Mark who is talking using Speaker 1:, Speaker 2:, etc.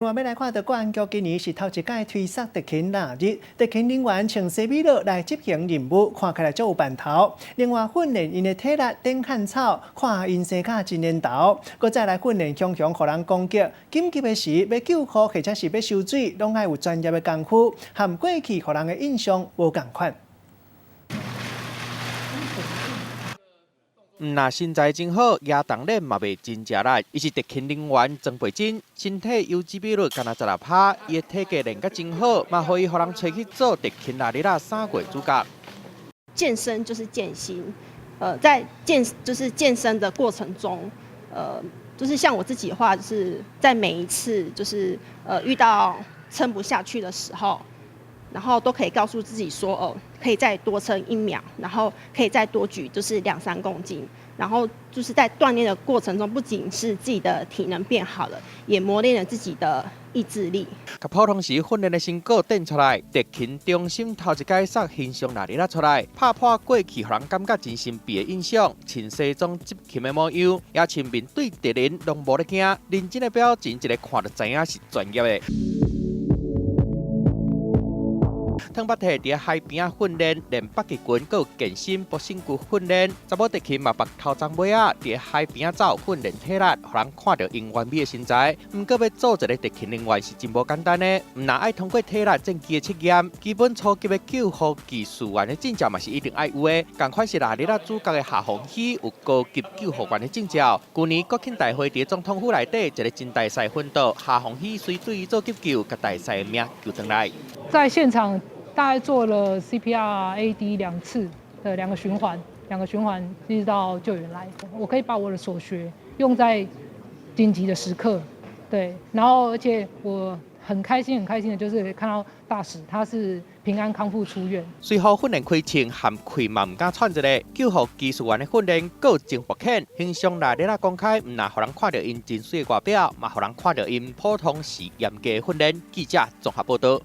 Speaker 1: 我欲來看著國安局今年是頭一擺推捒特勤臘日，特勤人員穿西米露來執行任務，看起來足有範頭。另外訓練𪜶的體力頂漢草，看𪜶生甲真緣投。閣再來訓練強強予人攻擊，緊急的時欲救護或者是欲收水，攏愛有專業的功夫，和過去予人的印象無仝款。
Speaker 2: 毋若身材真好，舉重練嘛袂真食力。伊是特勤人員曾培珍，身體油脂比率干焦16%，伊的體格練甲真好，嘛予伊予人揣去做特勤臘日仔三月主角。
Speaker 3: 健身就是健心，在健就是健身的過程中，就是像我自己的話，就是在每一次就是遇到撐不下去的時候，然後都可以告訴自己說，哦，可以再多撐一秒，然後可以再多舉就是兩三公斤，然後就是在鍛鍊的過程中，不僅是自己的體能變好了，也磨練了自己的意志力。
Speaker 2: 佮普通時訓練的成果展出來，特勤中心頭一擺捒形象臘日仔出來，拍破過去予人感覺真神秘的印象，穿西裝執勤的模樣，也像面對敵人攏無咧驚，認真的表情，一个看就知影是專業的。湯巴提佇海邊仔訓練，練北極拳，閣有健身、搏身軀訓練。查某特勤嘛，縛頭鬃尾仔，佇海邊仔走訓練體力，予人看著𪜶完美的身材。毋過欲做一个特勤人員是真無簡單的，毋若愛通過體力戰機的測驗，基本初級的救護技術員的證照嘛是一定愛有的。仝款是臘日仔主角的夏鴻禧有高級救護員的證照。舊年國慶大會佇總統府內底一个真大賽奮鬥，夏鴻禧隨隊做急救，共大師的命救轉來。
Speaker 4: 在現場大概做了 CPR、AED 兩次的兩個循環，兩個循環一直到救援來。我可以把我的所學用在緊急的時刻，對，然後而且我很開心，很開心的就是看到大使他是平安康復出院。
Speaker 2: 隨後訓練開槍含氣嘛毋敢喘一个，救護技術員的訓練閣有征服犬，形象臘日仔公開，毋若予人看著𪜶真媠的外表，嘛予人看著𪜶普通時嚴格的訓練。記者綜合報道。